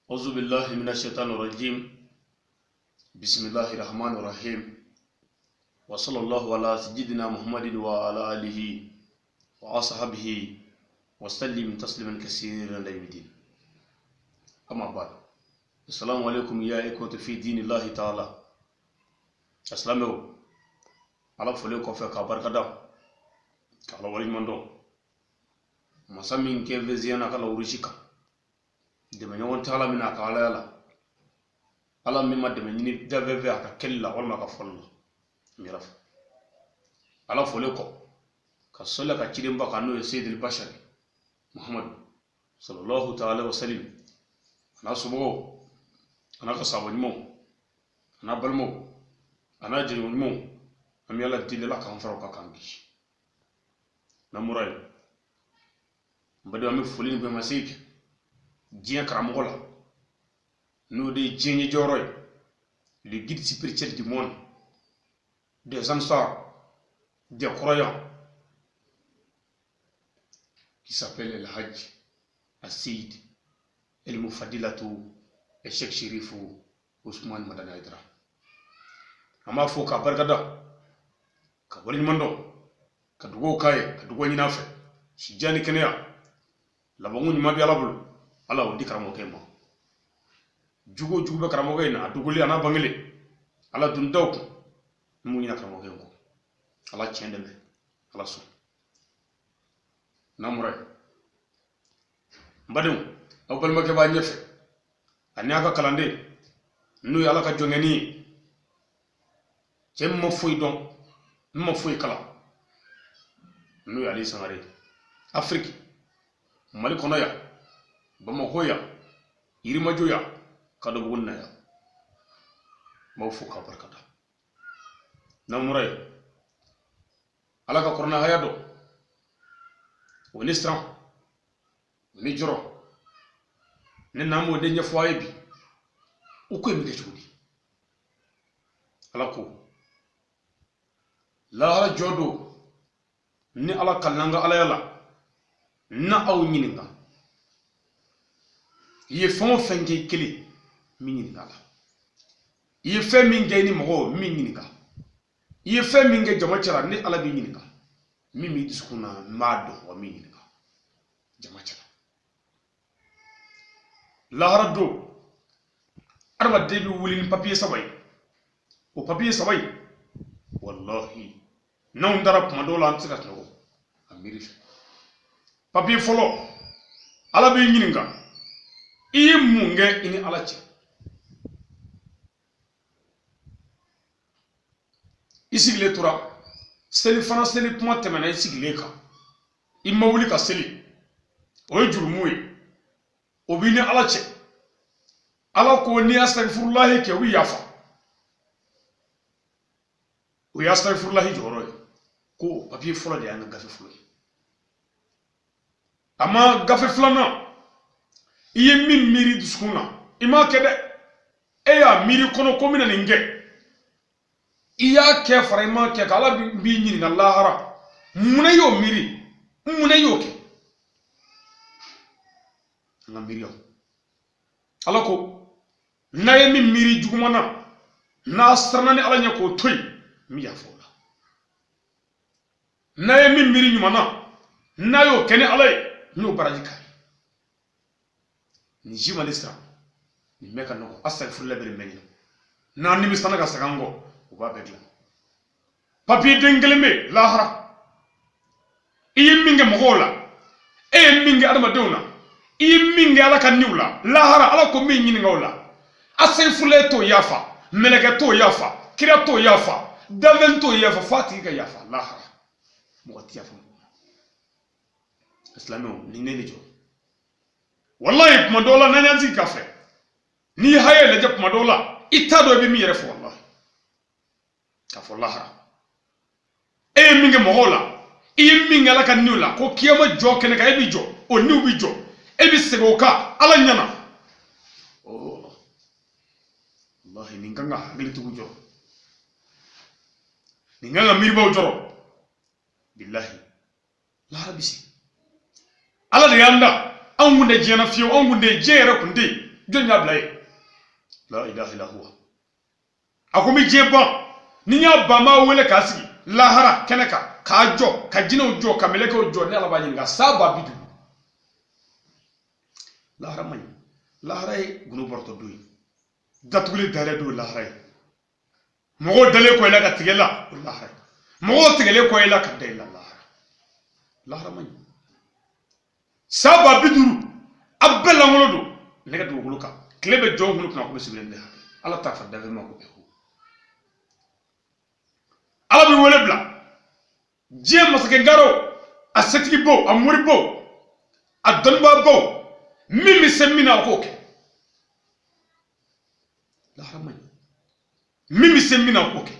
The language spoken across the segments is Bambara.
أعوذ بالله من الشيطان الرجيم. بسم الله الرحمن الرحيم، وصلى الله على سيدنا محمد وعلى آله وأصحابه وسلم تسليما كثيرا إلى يوم الدين. أما بعد، السلام عليكم يا إخوة في دين الله تعالى. السلام ala folen kɔfɛ ka barika da ka Ala waleɲuman dɔn, masa min kɛ vɛziya n'a ka lawurusi kan, dɛmɛɲɔgɔn tɛ Ala min a ka alaya la, Ala min ma dɛmɛ ɲini dafɛn fɛ a ka kɛli la walima a ka fɔli la. N yɛrɛ fɔ Ala folen kɔ ka sɔli ka cidenba kan, n'o ye Seyidil Bashari Muhammadu sallallahu ta'ala wa salim, a n'a somɔgɔw, a n'a ka sahaba ɲumanw, a n'a balimaw, a n'a jɛɲɔgɔn ɲumanw. An bɛ Ala deli, Ala k'an fara o kan k'an kisi. N'an bɔra yen, n badenw, an bɛ foli ni bonyamasegin kɛ diɲɛ karamɔgɔ la, n'o de ye diɲɛ ɲɛjɔyɔrɔ ye, le guide spirituel du monde des ansars, des croyants, qui s'appelle El Hadj Assid El Mufadilatu El Sheikh Sherifu Ousmane Madani Haidara. An b'a fɔ k'a barikada, ka waleɲuman dɔn, ka dugawu k'a ye, ka dugawu ɲini a fɛ, sijan ni kɛnɛya, labanko ɲuman bɛ Ala bolo, Ala o di karamɔgɔkɛ ma. Jugu o jugu bɛ karamɔgɔkɛ in na, a dogolen a n'a bangelen, Ala dun daw kun n m'u ɲina karamɔgɔkɛ in kɔ. Ala tiɲɛ dɛmɛ, Ala sɔn. N'an bɔra yen, n badenw, aw balimakɛ b'a ɲɛfɛ ani a ka kalanden, n'o ye Ala ka jɔnkɛni ye, cɛ min ma foyi dɔn, min ma foyi kalan, n'o ye Ali Sangare, Afiriki Mali kɔnɔ yan, Bamakɔ yan, Yirimajɔ yan, Kadɔbugu na yan. N b'aw fo k'aw barika da. N'an bɔra yen, Ala ka kuranɛ haya dɔn, o ni siran, o ni jɔrɔ, ne n'an b'o de ɲɛfɔ a ye bi. O ko in bɛ kɛ cogo di? Ala ko lahara jɔ don, ni Ala kalila an ka alaya la, na aw ɲininka, i ye fɛn o fɛn kɛ i kelen, n b'i ɲininka a la. I ye fɛn min kɛ i ni mɔgɔw, n b'i ɲininka. I ye fɛn min kɛ jama cɛla, ne Ala b'i ɲininka. Min b'i dusukun na, n b'a dɔn, wa n b'i ɲininka jama cɛla. Lahara don, adamaden bɛ wuli ni papiye saba ye. O papiye saba in, walahi, n'anw dara kuma dɔw la, an tɛ se ka sunɔgɔ a miiri fɛ. Papiye fɔlɔ, Ala b'i ɲininka i ye mun kɛ i ni Ala cɛ. I sigilen tora seli fana, seli kuma tɛmɛna i sigilen kan, i ma wuli ka seli, o ye jurumu ye, o b'i ni Ala cɛ. Ala ko n'i ye asitagifurulahi kɛ, o bɛ yafa. O ye asitagifurulahi jɔyɔrɔ ye. Ko papiye fɔlɔ de y'an ka gafe fɔlɔ ye. A ma gafe filanan, i ye min miiri dusukun na, i m'a kɛ dɛ, e y'a miiri kɔnɔ ko n bɛna nin kɛ, i y'a kɛ fara i m'a kɛ, k'Ala b'i ɲininka lahara, munna i y'o miiri, munna i y'o kɛ. An ka miiriyaw, Ala ko n'a ye min miiri juguman na, n'a siranna ni Ala ɲɛ k'o to yen, n bɛ yafa o la. N'a ye min miiri ɲuman na, n'a y'o kɛ ni Ala ye, n y'o baraji k'a ye. Nin si ma ne siran, nin bɛɛ ka nɔgɔ, asitagifurulahi bɛ nin bɛɛ ɲɛna. N'an nimisana ka segin an kɔ, o b'a bɛɛ dilan. Papiye den kelen bɛ yen lahara, i ye min kɛ mɔgɔw la, e ye min kɛ adamadenw na, i ye min kɛ Ala ka niw la, lahara Ala ko min ɲininka o la. Asitagifurulahi t'o yafa, mɛlɛkɛ t'o yafa, kira t'o yafa, danfɛn t'o yafa, f'a tigi ka yafa lahara. Mɔgɔ tɛ yafa mɔgɔ ma. Silamɛw, nin ne de jɔ. Walayi, kuma dɔw la n'an y'an sigi ka fɛ, n'i ye haya lajɛ kuma dɔw la, i t'a dɔn i bɛ min yɛrɛ fɔ. Walayi, k'a fɔ lahara e ye min kɛ mɔgɔw la, i ye min kɛ Ala ka niw la, ko kiyama jɔ kɛnɛ kan, e bɛ jɔ, o niw bɛ jɔ, e bɛ segin o kan Ala ɲɛna. Walahi, nin kan ka hakilitigiw jɔrɔ, nin kan ka miiribaw jɔrɔ. Bilahi, lahara bɛ se. Ala de y'an da, anw kun tɛ diɲɛ na fiyewu, anw kun tɛ diɲɛ yɛrɛ kun tɛ yen. Jɔn y'a bila yen? La ilaha illa huwa. A ko n bɛ diɲɛ ban, ni n y'a ban, n b'a wele k'a sigi lahara kɛnɛ kan, k'a jɔ, ka jinɛw jɔ, ka mɛlɛkɛw jɔ. Ne Ala b'a ɲininka san 50 000. Lahara man ɲi. Lahara ye gundo bɔrɔtɔ don ye, datuguli dayɛlɛ don lahara ye, mɔgɔw dalen kɔ i la ka tigɛ la, o lahara ye, mɔgɔw tigɛlen kɔ i la ka da i la, lahara. Lahara man ɲi. San 50 000, a bɛɛ lankolon don nɛgɛ dugukolo kan, tile bɛ jɔn kun kunna ko bɛ sigilen tɛ hakɛ. Ala t'a fɔ dafɛn ma ko eho. Ala bɛ wele bila diɲɛ masakɛ garo, a setigibaw, a moribaw, a dɔnnibaabaw, min bɛ se min na, a k'o kɛ. Lahara man ɲi. Min bɛ se min na, a k'o kɛ.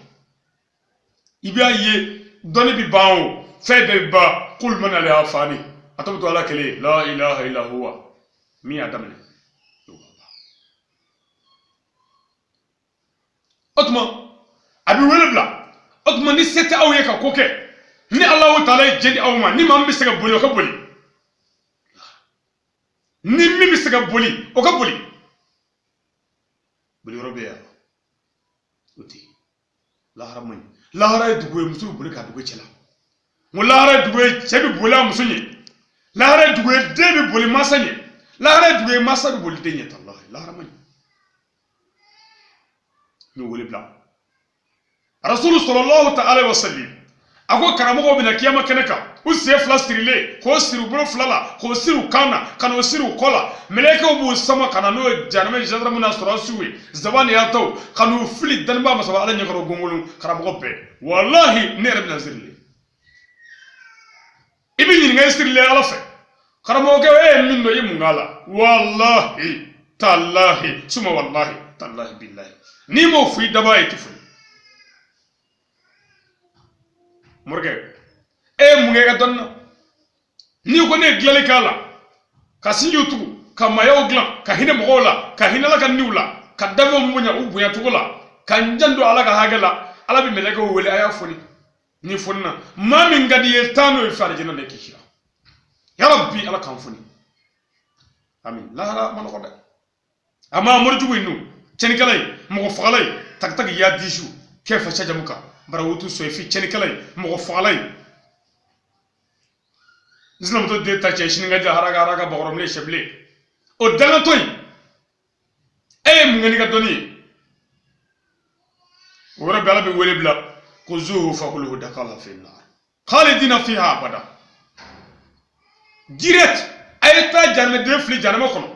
I b'a ye dɔnni bɛ ban, o fɛn bɛɛ bɛ ban. Kulu man alayha fani, a tɔ bɛ to Ala kelen, la ilaha illa huwa. Min y'a daminɛ, o b'a ban. O tuma a bɛ wele bila. O tuma ni se tɛ aw ye ka ko kɛ, ni Alahu taala ye jɛn di aw ma, ni maa min bɛ se ka boli, o ka boli. Ni min bɛ se ka boli, o ka boli. Boli yɔrɔ bɛ yan, o tɛ yen. Lahara man ɲi. Lahara ye dugu ye, muso bɛ boli k'a dogo cɛ la. N ko lahara ye dugu ye, cɛ bɛ boli a muso ɲɛ. Lahara ye dugu ye, den bɛ boli mansa ɲɛ. Lahara ye dugu ye, mansa bɛ boli den ɲɛ. Talahi, lahara man ɲi. N y'o wele bila. Rasulu sallallahu ta'ala wa sallim a ko karamɔgɔw bɛna kiyama kɛnɛ kan, u sen fila sirilen, k'o siri u bolo fila la, k'o siri u kan na, ka n'o siri u kɔ la. Mɛlɛkɛw b'u sama ka na n'o ye jahanama gendarme n'a sɔrɔdasiw ye, zabaniyataw, ka n'u fili dannibaa masaba Ala ɲɛkɔrɔ gongolon. Karamɔgɔ bɛɛ, walahi, ne yɛrɛ bɛna sirilen. I bɛ ɲininka, i sirilen Ala fɛ. Karamɔgɔkɛ, e ye min dɔn, i ye mun k'a la? Walahi talahi, suma walahi talahi bilahi, n'i m'o fɔ i dabaa ye, i tɛ foli. Morikɛ, e ye mun kɛ i ka dɔnni na? N'i ko ne ye dilanli k'a la, ka sinjiw tugu, ka maayaw dilan, ka hinɛ mɔgɔw la, ka hinɛ Ala ka niw la, ka danfɛnw bonya u bonya cogo la, ka n janto Ala ka hakɛ la, Ala bɛ mɛlɛkɛw wele, a y'a foni. Ni fonina, maa min ka di i ye, taa n'o ye fɛ alijana na k'i sira. Ya Rabbi, Ala k'an foni, amin. Lahara ma nɔgɔ dɛ. A ma morijugu in nu, cɛnnikɛla ye, mɔgɔ fagala ye, takitaki ya disu kɛ fa jamu kan bara wutu so fi, cɛnnikɛla ye, mɔgɔ fagala ye, n sinamuso den ta cɛ sini ka ja haraka haraka bakɔrɔbilen sɛbilen, o dangatɔ in, e ye mun kɛ n'i ka dɔnni ye? O yɔrɔ bɛɛ, Ala bɛ wele bila ko zuhu fakuluhu dakala fi nar khalidina fiha abada. Direct, a ye taa jahanamɛden fili jahanama kɔnɔ,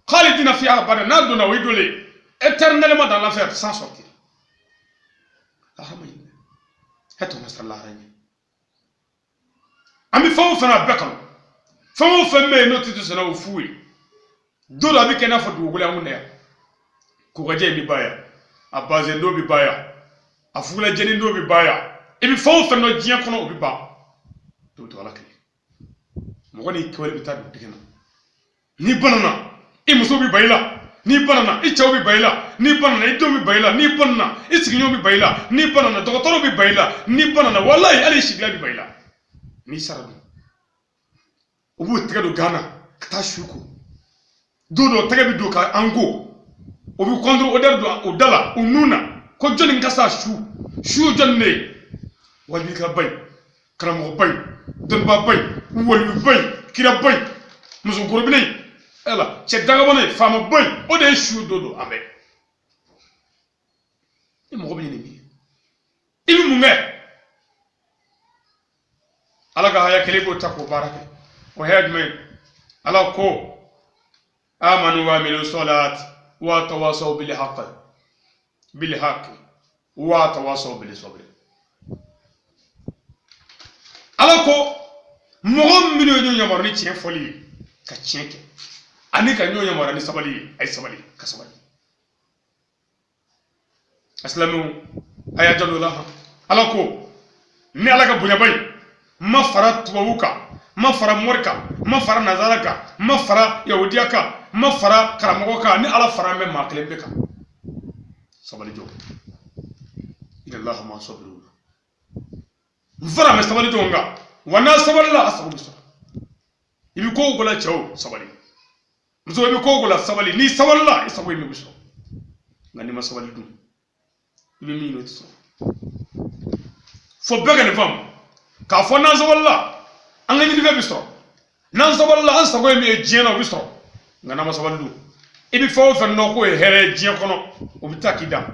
khalidina fiha abada. N'a donna, o ye dole éternellement dans l'enfer sans sortir. Lahara ma ɲi dɛ. E tɔ ma sara lahara ɲɛ. An bɛ fɛn o fɛn a bɛɛ kanu, fɛn o fɛn bɛ yen n'o tɛ to senna, o fu ye. Don dɔ a bɛ kɛ i n'a fɔ dugukolo y'an kun na yan. Kokajɛ in bɛ ban yan, a bazɛn don bɛ ban yan, a fugulajɛni don bɛ ban yan. I bɛ fɛn o fɛn dɔn diɲɛ kɔnɔ, o bɛ ban. To bɛ to Ala kelen. Mɔgɔ n'i kɛwale bɛ taa don dingɛ na. N'i banana, i muso bɛ ban i la. N'i banana, i cɛw bɛ ban i la. N'i banana, i denw bɛ ban i la. N'i banana, i sigiɲɔgɔnw bɛ ban i la. N'i banana, dɔgɔtɔrɔw bɛ ban i la. N'i banana, walayi, hali i sigila bɛ ban i la. N'i sara dun, u b'u tɛgɛ don gan na ka taa su ko. Don dɔ tɛgɛ bɛ don ka an ko, o bɛ contre odeur don u da la, u nun na, ko jɔnni ka sa su su, jɔnni de ye wajibikalaba in, karamɔgɔba in, dɔnnibaba in, waliyuba in, kiraba in, muso gorobinɛ in, ala cɛ dagabana in, faamaba in, o de ye su dɔ don an bɛɛ. I mɔgɔ bɛ ɲini min, i bɛ mun kɛ? Ala ka haya kelen b'o ta k'o baara kɛ. O haya jumɛn? Ala ko amanu wa amilu salat wa tawasaw bil haqq bil haqq wa tawasaw bil sabr. Ala ko mɔgɔ minnu ye ɲɔgɔn yamaru ni tiɲɛ fɔli ye, ka tiɲɛ kɛ, ani ka ɲɔgɔn yamaru ni sabali ye, a ye sabali, ka sabali. A silamɛw, a y'a janto la. Ala ko ni Ala ka bonyaba ye, n ma fara tubabu kan, n ma fara mori kan, n ma fara nazara kan, n ma fara yahudiya kan, n ma fara karamɔgɔ kan, ni Ala fara n bɛ maa kelen bɛ kan. Sabali jɔ, inna Allaha ma'a sabirina. N fara bɛ sabali jɔ kan wa n'a sabalila, a sago bɛ sɔrɔ. I bɛ ko o ko la, cɛw, sabali. Muso, i bɛ ko o ko la, sabali. N'i sabalila, i sago ye min bɛ sɔrɔ. Nka n'i ma sabali dun, i bɛ min ɲini, o tɛ sɔrɔ. Fo bɛɛ ka nin faamu k'a fɔ n'an sabalila, an ka ɲinifɛn bɛ sɔrɔ. N'an sabalila, an sago ye min ye diɲɛ na, o bɛ sɔrɔ. Nka n'an ma sabali dun, i bɛ fɛn o fɛn dɔn k'o ye hɛrɛ ye diɲɛ kɔnɔ, o bɛ taa k'i dan.